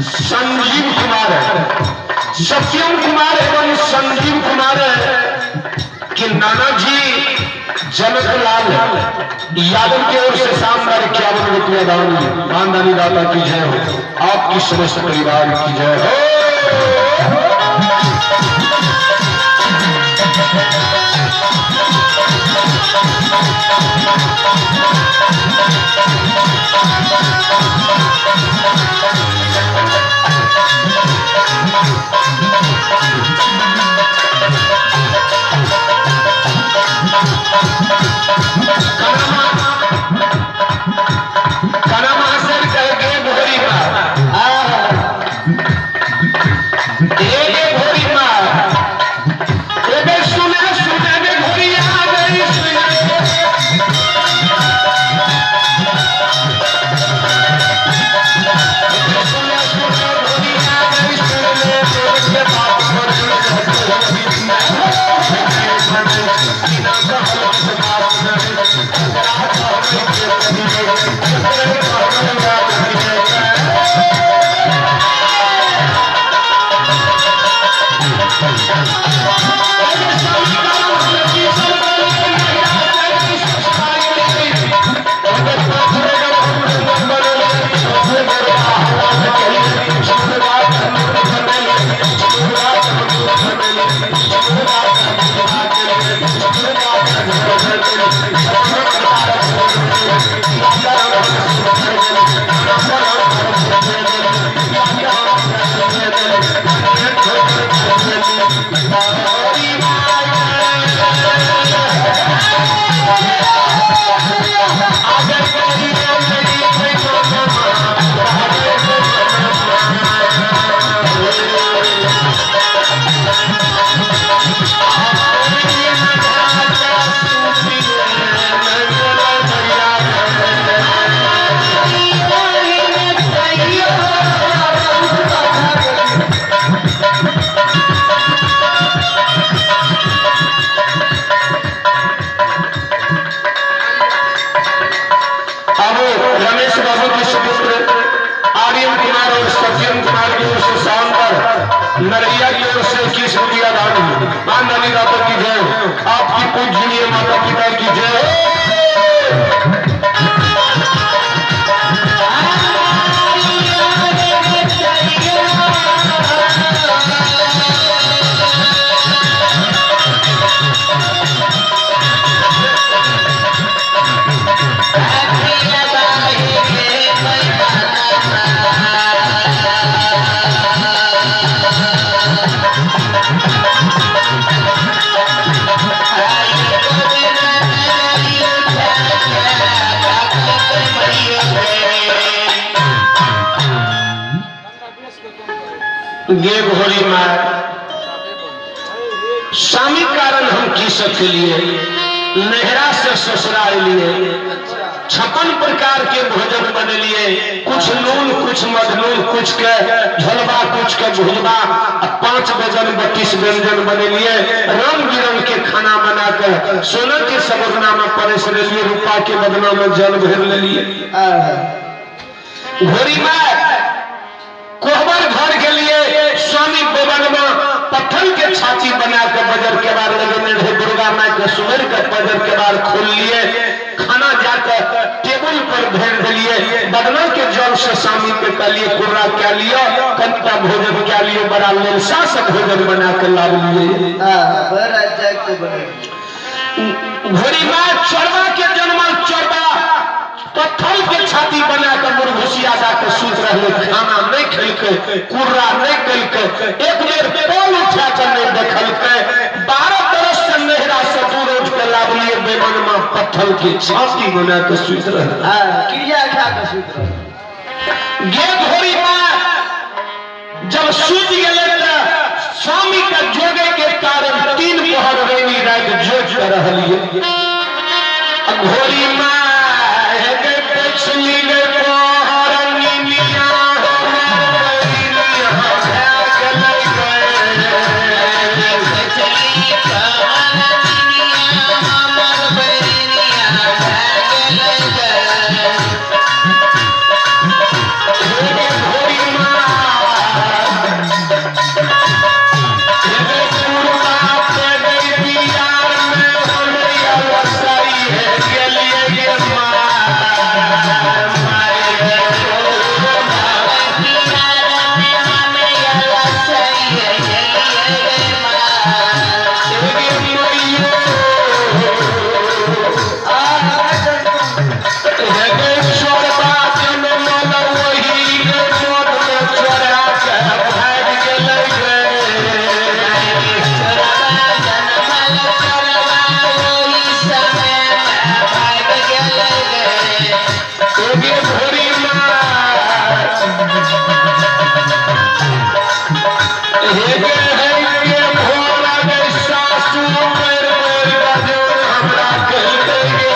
संजीव कुमार, सत्यम कुमार एवं संजीव कुमार के नाना जी जनकलाल यादव की ओर से शानदार 51 रुपया दान। खानदानी दाता की जय हो, आपकी समस्त परिवार की जय हो। अब रमेश बाबू के सुपुत्र आर्यन कुमार और सत्यम कुमार की ओर से शानदार नरैया की ओर से 21 रुपया दान। मानदानी दाता की जय, आपकी पूजनीय माता पिता की जय हो। गे घोड़ी मार स्वामी कारण हम की सकलिए, नहरा से ससुरा लिए, 56 प्रकार के भोजन बनेलिए, कुछ नून कुछ मधनून, कुछ के झोलबा कुछ के भुजबा, 5 व्यंजन 32 व्यंजन बनेलिए, रंग बिरंग के खाना बनाकर सोना के सबरना में परस लेलिए, रूपा के बदना में जल भर लेलिए। घोड़ी में कोहबर घर के लिए स्वामी बवन में पत्थर के छाती बना के बजर के बार लगेने रहे, दुर्गा माई के सुमेर के बजर के बार खोल लिए, खाना जाकर टेबुल पर भेज दिलिए, बदना के जल से स्वामी के कहलिए कुर्रा क्या लियो, कनिटा भोजन क्या लियो, बड़ा ललसा से भोजन बना के लाभ लिए। घोड़ी माँ चोरवा के जन्मल चोरवा पत्थर के छाती बना के मुरघुसिया जाके सुत रहले, खाना नहीं खेलके, कुर्रा नहीं केलके, एक बेर पोल उठा के नहीं देखलके, 12 बरस से नहरा से दूर उठ के लाबलिए बेमन में पत्थर के छाती बना के सुत रहले। क्रिया खा के सुत रहले। गे घोड़ी माँ जब सुत गेले त स्वामी के जोगे के कारण 3 पहर रेनी रात जोग कर रहलिए। घोड़ी माँ गे पिछली गे पहर निनिया घोड़ी माँ हे गे हे गे भोला गे सासू बेर बेर गजोर हमरा कहलकै गे